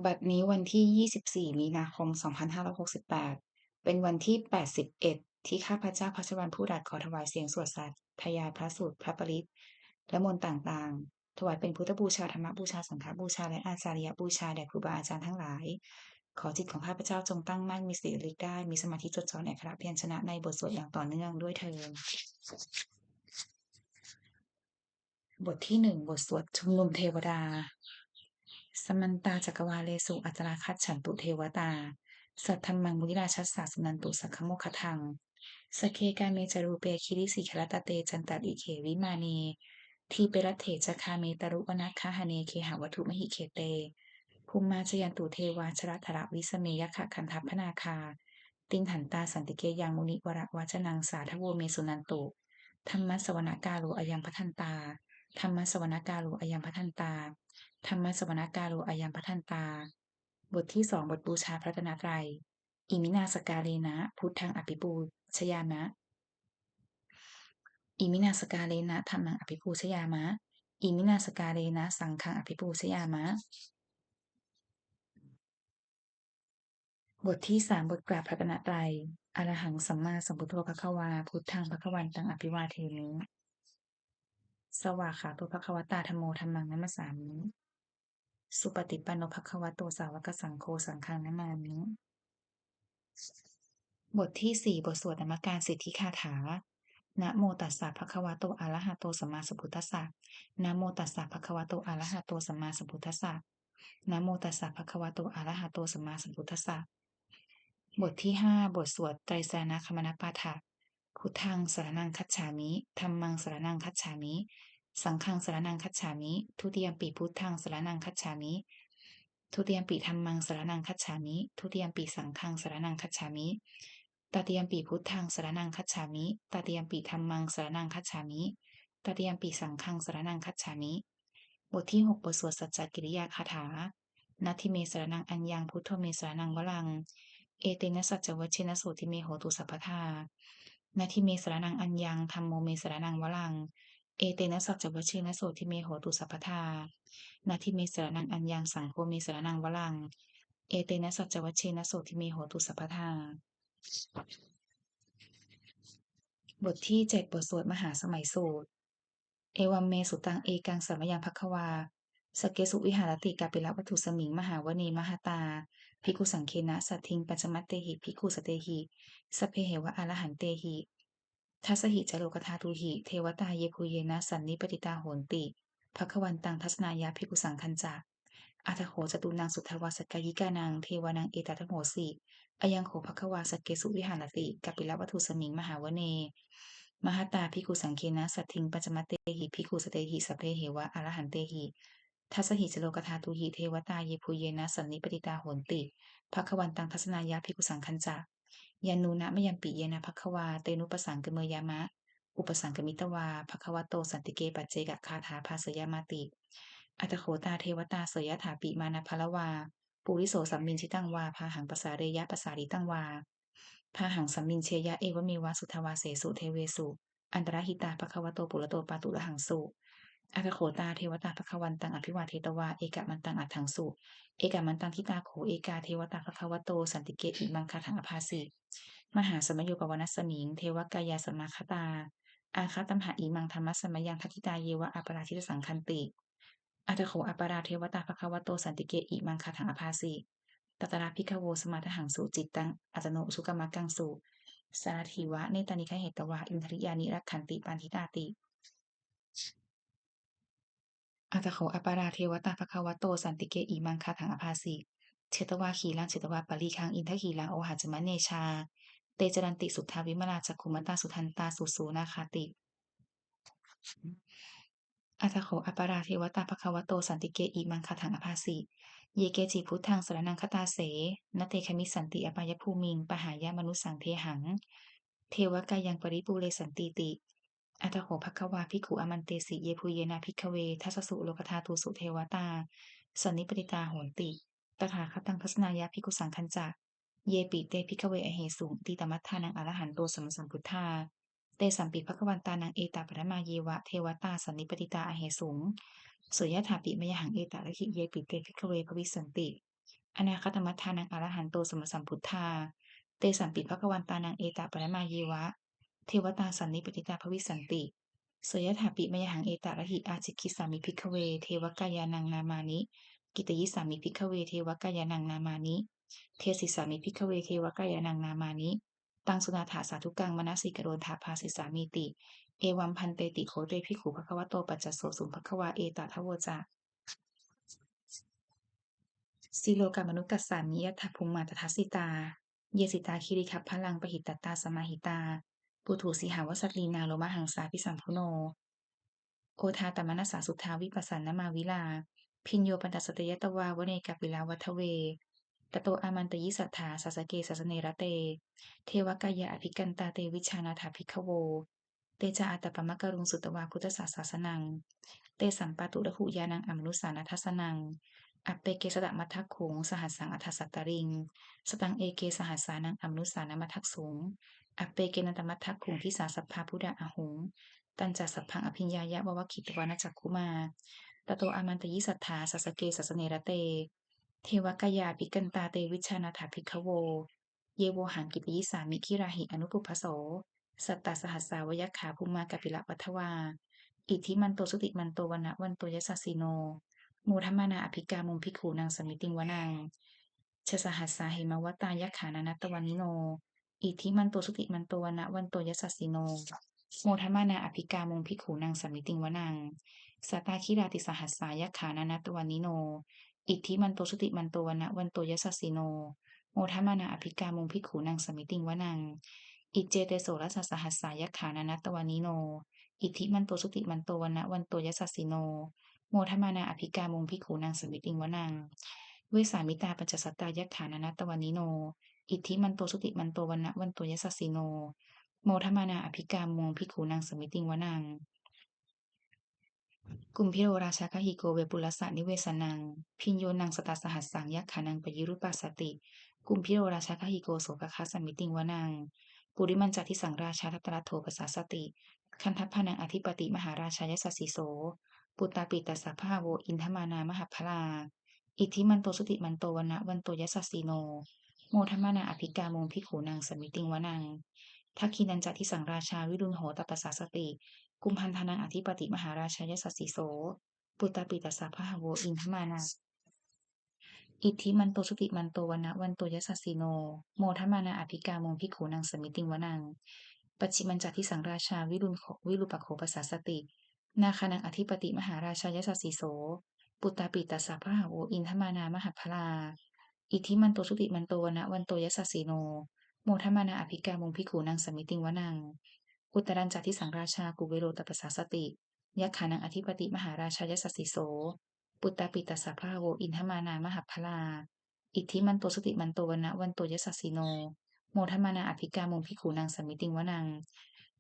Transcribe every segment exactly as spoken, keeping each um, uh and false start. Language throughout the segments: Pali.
บัดนี้วันที่ ยี่สิบสี่ มีนาคม สองพันห้าร้อยหกสิบแปด เป็นวันที่ แปดสิบเอ็ด ที่ข้าพเจ้า พัชรวรรณ ผู้ดัด ขอถวายเสียงสวดสาธยายพระสูตร พระปริตร และมนต์ต่างๆ ถวายเป็นพุทธบูชา ธรรมบูชา สังฆบูชา และอาจาริยบูชาแด่ครูบาอาจารย์ทั้งหลาย ขอจิตของข้าพเจ้าจงตั้งมั่น มีสติระลึกได้ มีสมาธิจดจ่อในอักขระพยัญชนะในบทสวดอย่างต่อเนื่องด้วยเทอญ บทที่หนึ่ง บทสวดชุมนุมเทวดา Samantā cakkavāḷesu atrāgacchantu devatā, saddhammaṃ munirājassa suṇantu saggamokkhadaṃ. Sagge kāme ca rūpe girisikharataṭe cantalikkhe vimāne, dīpe raṭṭhe ca gāme taruvanagahane gehavatthumhi khette, bhummā cāyantu devā jalathalavisame yakkhagandhabbanāgā, tiṭṭhantā santike yaṃ munivaravacanaṃ sādhavo me suṇantu. Dhammassavanakālo ayambhadantā. Dhammassavanakālo ayambhadantā. Dhammassavanakālo ayambhadantā. บทที่สอง บทบูชาพระรัตนตรัย Iminā sakkārena buddhaṃ abhipūjayāma. Iminā sakkārena dhammaṃ abhipūjayāma. Iminā sakkārena saṅghaṃ abhipūjayāma. บทที่สาม บทกราบพระรัตนตรัย Arahaṃ sammāsambuddho bhagavā, buddhaṃ bhagavantaṃ abhivādemi. Svākkhāto bhagavatā dhammo, dhammaṃ namassāmi. Supaṭipanno bhagavato sāvakasaṅgho, saṅghaṃ namāmi. บทที่สี่ บทสวดนมการสิทธิคาถา Namo tassa bhagavato arahato sammāsambuddhassa. Namo tassa bhagavato arahato sammāsambuddhassa. Namo tassa bhagavato arahato sammāsambuddhassa. บทที่ห้า บทสวดไตรสรณคมนปาฐะ Buddhaṃ saraṇaṃ gacchāmi. Dhammaṃ saraṇaṃ gacchāmi. Saṅghaṃ saraṇaṃ gacchāmi. Dutiyampi buddhaṃ saraṇaṃ gacchāmi. Dutiyampi dhammaṃ saraṇaṃ gacchāmi. Dutiyampi saṅghaṃ saraṇaṃ gacchāmi. Tatiyampi buddhaṃ saraṇaṃ gacchāmi. Tatiyampi dhammaṃ saraṇaṃ gacchāmi. Tatiyampi saṅghaṃ saraṇaṃ gacchāmi. บทที่หก บทสวดสัจจกิริยาคาถา Natthi me saraṇaṃ aññaṃ, buddho me saraṇaṃ varaṃ. Etena saccavajjena sotthi me hotu sabbadā. Natthi me saraṇaṃ aññaṃ, dhammo me saraṇaṃ varaṃ. Etena saccavajjena sotthi me hotu sabbadā. Natthi me saraṇaṃ aññaṃ, saṅgho me saraṇaṃ varaṃ. Etena saccavajjena sotthi me hotu sabbadā. บทที่เจ็ด บทสวดมหาสมัยสูตร Evaṃ me sutaṃ. Ekaṃ samayaṃ bhagavā sakkesu viharati kapilavatthusmiṃ mahāvane mahatā bhikkhusaṅghena saddhiṃ pañcamattehi bhikkhusatehi sabbeheva arahantehi. Dasahi ca lokadhātūhi devatā yebhuyyena sannipatitā honti bhagavantaṃ dassanāya bhikkhusaṅghañca. Atha kho catunnaṃ suddhāvāsakāyikānaṃ devānaṃ etadahosi: Ayaṃ kho bhagavā sakkesu viharati kapilavatthusmiṃ mahāvane mahatā bhikkhusaṅghena saddhiṃ pañcamattehi bhikkhusatehi sabbeheva arahantehi. Dasahi ca lokadhātūhi devatā yebhuyyena sannipatitā honti bhagavantaṃ dassanāya bhikkhusaṅghañca. Yannūna mayampi yena bhagavā tenupasaṅkameyyāma, upasaṅkamitvā bhagavato santike paccekagāthā bhāseyyāmāti. Atha kho tā devatā seyyathāpi manābhalavā puriso sammiñjitaṃ vā bāhaṃ pasāreyya, pasāritaṃ vā bāhaṃ sammiñjeyya, evameva suddhāvāsesu devesu antarahitā bhagavato purato pāturahaṃsu. Atha kho tā devatā bhagavantaṃ abhivādetvā ekamantaṃ aṭṭhaṃsu. Ekamantaṃ ṭhitā kho ekā devatā bhagavato santike imaṃ gāthaṃ abhāsi: Mahāsamayo pavanasmiṃ, devakāyā samāgatā, āgatamha imaṃ dhammasamayaṃ, dakkhitāyeva aparājitasaṅghanti. Atha kho aparā devatā bhagavato santike imaṃ gāthaṃ abhāsi: Tatra bhikkhavo samādahaṃsu, cittaṃ attano ujukamakaṃsu, sārathīva nettāni gahetvā, indriyāni rakkhanti paṇḍitāti. Atha kho aparā devatā bhagavato santike imaṃ gāthaṃ abhāsi: Chetvā khīlaṃ chetvā palighaṃ, indakhīlaṃ ohaccamanejā, te caranti suddhā vimalā, cakkhumatā sudantā susunāgāti. Atha kho aparā devatā bhagavato santike imaṃ gāthaṃ abhāsi: Ye keci buddhaṃ saraṇaṃ gatāse, na te gamissanti apāyabhūmiṃ, pahāya mānusaṃ dehaṃ, devakāyaṃ paripūressantīti. Atha kho bhagavā bhikkhū āmantesi: Yebhuyyena bhikkhave dasasu lokadhātūsu devatā sannipatitā honti tathāgataṃ dassanāya bhikkhusaṅghañca. Yepi te bhikkhave ahesuṃ atītamaddhānaṃ arahanto sammāsambuddhā, tesampi bhagavantānaṃ etaparamāyeva devatā sannipatitā ahesuṃ, seyyathāpi mayhaṃ etarahi. Yepi te bhikkhave bhavissanti anāgatamaddhānaṃ arahanto sammāsambuddhā, tesampi bhagavantānaṃ etaparamāyeva devatā sannipatitā bhavissanti. Seyyathāpi mayhaṃ etarahi ācikkhissāmi bhikkhave devakāyānaṃ nāmāni, kittayissāmi bhikkhave devakāyānaṃ nāmāni, desissāmi bhikkhave devakāyānaṃ nāmāni, taṃ suṇātha sādhukaṃ manasikarotha bhāsissāmīti. Evaṃ bhanteti kho te bhikkhū bhagavato paccassosuṃ. Bhagavā etadavoca: Silokamanukassāmi, yattha bhummā tadassitā, ye sitā girigabbharaṃ, pahitattā samāhitā, puthū sīhāva sallīnā, lomahaṃsābhisambhuno. Odātamanasā suddhā, vippasannamanāvilā, bhiyyo pañcasate ñatvā, vane kāpilavatthave. Tato āmantayi satthā, sāvake sāsane rate, devakāyā abhikkantā, te vijānātha bhikkhavo. Te ca ātappamakaruṃ, sutvā buddhassa sāsanaṃ, tesampāturahu ñāṇaṃ, amanussāna dassanaṃ. Appeke satamaddakkhuṃ, sahassaṃ atha sattariṃ, sataṃ eke sahassānaṃ, amanussānamaddasuṃ. Appekenantamaddakkhuṃ, disā sabbā phuṭā ahuṃ, tañca sabbaṃ abhiññāya, vavakkhitvāna cakkhumā. Tato āmantayi satthā, sāvake sāsane rate, devakāyā abhikkantā, te vijānātha bhikkhavo. Ye vohaṃ kittayissāmi, girāhi anupubbaso, sattasahassā va yakkhā, bhummā kāpilavatthavā, iddhimanto jutimanto, vaṇṇavanto yasassino, modamānā abhikkāmuṃ, bhikkhūnaṃ samitiṃ vanaṃ. Chasahassā hemavatā, yakkhā nānattavaṇṇino, iddhimanto jutimanto, vaṇṇavanto yasassino, modamānā abhikkāmuṃ, bhikkhūnaṃ samitiṃ vanaṃ. Sātāgirā tisahassā, yakkhā nānattavaṇṇino, iddhimanto jutimanto, vaṇṇavanto yasassino, modamānā abhikkāmuṃ, bhikkhūnaṃ samitiṃ vanaṃ. Iccete soḷasasahassā, yakkhā nānattavaṇṇino, iddhimanto jutimanto, vaṇṇavanto yasassino, modamānā abhikkāmuṃ, bhikkhūnaṃ samitiṃ vanaṃ. Vessāmittā pañcasatā, yakkhā nānattavaṇṇino, iddhimanto jutimanto, vaṇṇavanto yasassino, modamānā abhikkāmuṃ, bhikkhūnaṃ samitiṃ vanaṃ. Kumbhīro rājagahiko, vepullassa nivesanaṃ, bhiyyo naṃ satasahassaṃ, yakkhānaṃ payirupāsati, kumbhīro rājagahiko, sopāga samitiṃ vanaṃ. Purimañca disaṃ rājā, dhataraṭṭho pasāsati, gandhabbānaṃ ādhipati, mahārājā yasassi so, puttāpi tassa bahavo, indanāmā mahabbalā, iddhimanto jutimanto, vaṇṇavanto yasassino, modamānā abhikkāmuṃ, bhikkhūnaṃ samitiṃ vanaṃ. Dakkhiṇañca disaṃ rājā, virūḷho tappasāsati, kumbhaṇḍānaṃ ādhipati, mahārājā yasassi so, puttāpi tassa bahavo, indanāmā, iddhimanto jutimanto, vaṇṇavanto yasassino, modamānā abhikkāmuṃ, bhikkhūnaṃ samitiṃ vanaṃ. Pacchimañca disaṃ rājā, virūḷho, virūpakkho pasāsati, nāgānaṃ ādhipati, mahārājā yasassi so, puttāpi tassa bahavo, indanāmā mahabbalā, iddhimanto jutimanto, vaṇṇavanto yasassino, modamānā abhikkāmuṃ, bhikkhūnaṃ samitiṃ vanaṃ. Uttarañca disaṃ rājā, kuvero tappasāsati, yakkhānaṃ ādhipati, mahārājā yasassi so, puttāpi tassa bahavo, indanāmā mahabbalā, iddhimanto jutimanto, vaṇṇavanto yasassino, modamānā abhikkāmuṃ, bhikkhūnaṃ samitiṃ vanaṃ.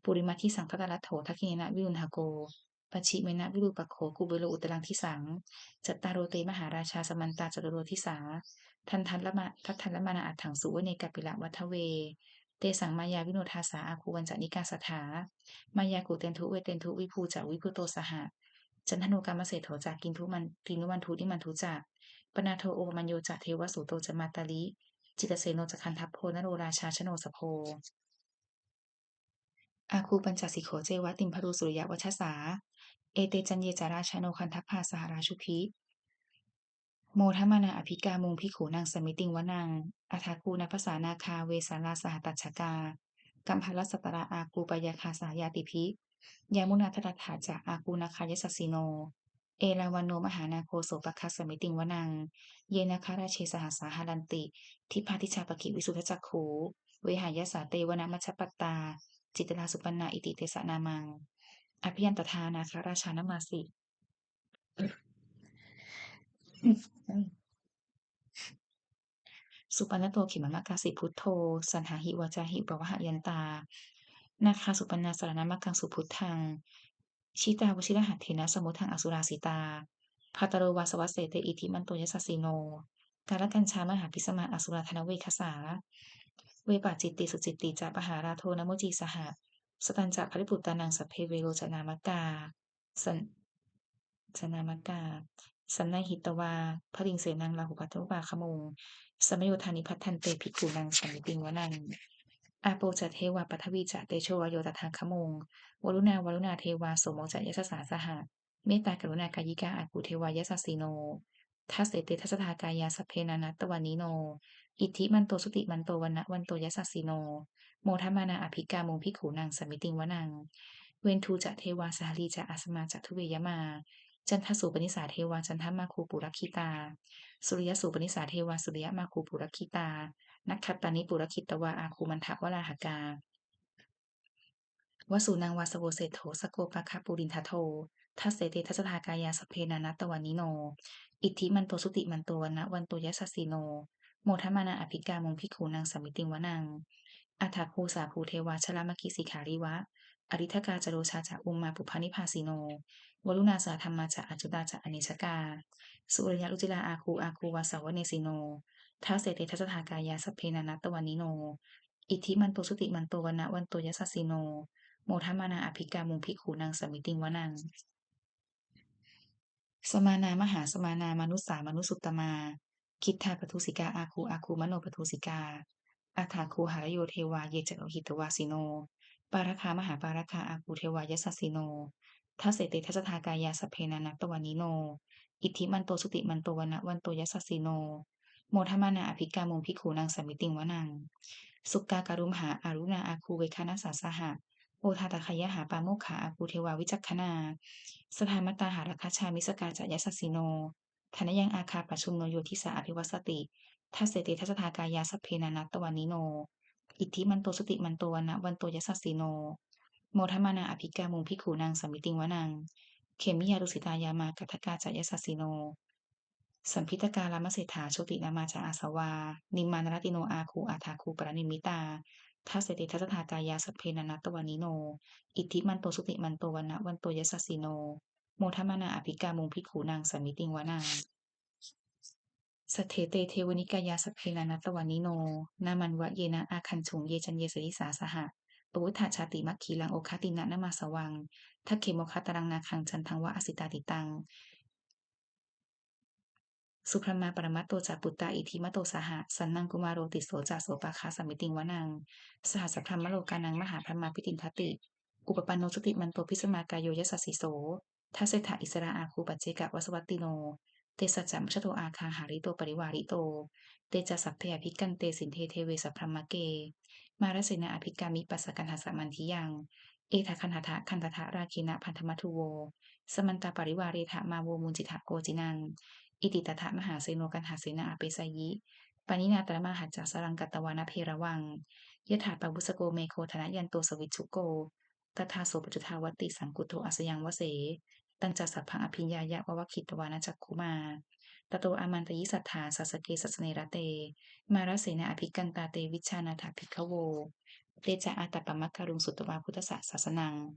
Purimaṃ disaṃ dhataraṭṭho, dakkhiṇena virūḷhako, pacchimena virūpakkho, kuvero uttaraṃ disaṃ. Cattāro te mahārājā, samantā caturo disā, daddallamā-, daddallamānā aṭṭhaṃsu, vane kāpilavatthave. Tesaṃ māyāvino dāsā, āgū vañcanikā saṭhā, māyā kuṭeṇḍu veṭeṇḍu, viṭū ca viṭuṭo saha, candano kāmaseṭṭho ca, kinnughaṇḍu nighaṇḍu nighaṇḍu ca, panādo opamañño ca, devasūto ca mātali, cittaseno ca gandhabbo, naḷo rājā janosabho. Āgū pañcasikho ceva, timbarū suriyavacchasā, ete caññe ca rājāno, gandhabbā saha rājubhi, modamānā abhikkāmuṃ, bhikkhūnaṃ samitiṃ vanaṃ. Athāgū nābhasā nāgā, vesālā saha tacchakā, kambalassatarā āgū, pāyāgā saha ñātibhi, yāmunā dhataraṭṭhā ca, āgū nāgā yasassino, erāvaṇo mahānāgo, sopāga samitiṃ vanaṃ. Ye nāgarāje sahassā haranti, dibbā dijā pakkhi visuddhacakkhū, vehāyasā te vanamajjhapattā, citrā supaṇṇā iti tesa nāmaṃ. Abhayantadā nāgarājānamāsi, supaṇṇato khemamakāsi buddho, saṇhāhi vācāhi upavhayantā, nāgā supaṇṇā saraṇamakaṃsu buddhaṃ, jitā vajirahatthena, samuddaṃ asurā sitā, bhātaro vāsavassete, iddhimanto yasassino, kālakañjā mahābhismā, asurā dānaveghasā, vepacitti sucitti ca, pahārādo namucī saha, satañca baliputtānaṃ, sabbe verocanāmakā, san-, canāmakā, sannayhitvā baliṃ senaṃ rāhubhaddamupāgamuṃ, samayodāni bhaddante bhikkhūnaṃ samitiṃ vanaṃ. Āpo ca devā paṭhavī ca tejo vāyo tadāgamuṃ, varuṇā vāruṇā devā somo ca yasasā saha, mettākaruṇākāyikā āgū devā yasassino. Dasete dasadhā kāyā sabbe nānattavaṇṇino, iddhimanto jutimanto vaṇṇavanto yasassino, modamānā abhikkāmuṃ bhikkhūnaṃ samitiṃ vanaṃ. Veṇḍū ca devā sahalī ca asamā ca duve yamā, candassūpanisā devā candamāgū purakkhitā, suriyassūpanisā devā suriyamāgū purakkhitā, nakkhattāni purakkhitvā āgū mandavalāhakā. Vasūnaṃ vāsavo seṭṭho sakkopāga purindado, dasete dasadhā kāyā sabbe nānattavaṇṇino, iddhimanto jutimanto vaṇṇavanto yasassino, modamānā abhikkāmuṃ bhikkhūnaṃ samitiṃ vanaṃ. Athāgū sahabhū devā jalamaggisikhāriva, ariṭṭhakā ca rojā ca ummāpupphanibhāsino, varuṇā sahadhammā ca accutā ca anejakā, sūleyyarucirā āgū āgū vāsavanesino, dasete dasadhā kāyā sabbe nānattavaṇṇino, iddhimanto jutimanto vaṇṇavanto yasassino, modamānā abhikkāmuṃ bhikkhūnaṃ samitiṃ vanaṃ. Samānā mahāsamānā mānusā mānusuttamā, khiḍḍāpadūsikā āgū āgū manopadūsikā, athāgū harayo devā ye ca lohitavāsino, pāragā mahāpāragā āgū devā yasassino, dasete dasadhā kāyā sabbe nānattavaṇṇino, iddhimanto jutimanto vaṇṇavanto yasassino, modamānā abhikkāmuṃ bhikkhūnaṃ samitiṃ vanaṃ. Sukkā karumhā aruṇā āgū veghanasā saha, odātagayhā pāmokkhā āgū devā vicakkhaṇā, sadāmattā hāragajā missakā ca yasassino, thanayaṃ āgā pajjunno yo disā abhivassati, dasete dasadhā kāyā sabbe nānattavaṇṇino, iddhimanto jutimanto vaṇṇavanto yasassino, modamānā abhikkāmuṃ bhikkhūnaṃ samitiṃ vanaṃ. Khemiyā tusitā yāmā kaṭṭhakā ca yasassino, lambitakā lāmaseṭṭhā jotināmā ca āsavā, nimmānaratino āgū athāgū paranimmitā, dasete dasadhā kāyā sabbe nānattavaṇṇino, iddhimanto jutimanto vaṇṇavanto yasassino, modamānā abhikkāmuṃ bhikkhūnaṃ samitiṃ vanaṃ. Saṭṭhete devanikāyā sabbe nānattavaṇṇino, nāmanvayena āgañchuṃ ye caññe sadisā saha, pavutthajātimakhīlaṃ oghatiṇṇamanāsavaṃ, dakkhemoghataraṃ nāgaṃ candaṃva asitātitaṃ, subrahmā paramatto ca puttā iddhimato saha, sanaṅkumāro tisso ca sopāga samitiṃ vanaṃ. Sahassabrahmalokānaṃ mahābrahmābhitiṭṭhati, upapanno jutimanto bhismākāyo yasassi so, dasettha issarā āgū paccekavasavattino, tesañca majjhato āgā hārito parivārito, te ca sabbe abhikkante sinde deve sabrahmake, mārasenā abhikkāmi passa kaṇhassa mandiyaṃ, etha gaṇhatha gaṇhatha rāgena bandhamatthu vo, samantā parivāretha mā vo muñcittha koci naṃ. Iti tattha mahāseno kaṇhasenaṃ apesayi, pāṇinā talamāhacca saraṃ katvāna bheravaṃ, yathā pāvussako megho thanayanto savijjuko, tadā so paccudāvatti saṅkuddho asayaṃvase, tañca sabbaṃ abhiññāya vavakkhitvāna cakkhumā, tato āmantayi satthā sāvake sāsane rate, mārasenā abhikkantā te vijānātha bhikkhavo, te ca ātappamakaruṃ sutvā buddhassa sāsanaṃ,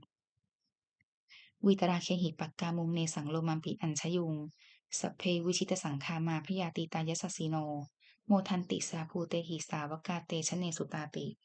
vītarāgehi pakkāmuṃ nesaṃ lomampi iñjayuṃ, sabbe vijitasaṅgāmā bhayātītā yasassino, modanti saha bhūtehi sāvakā te janesutāti.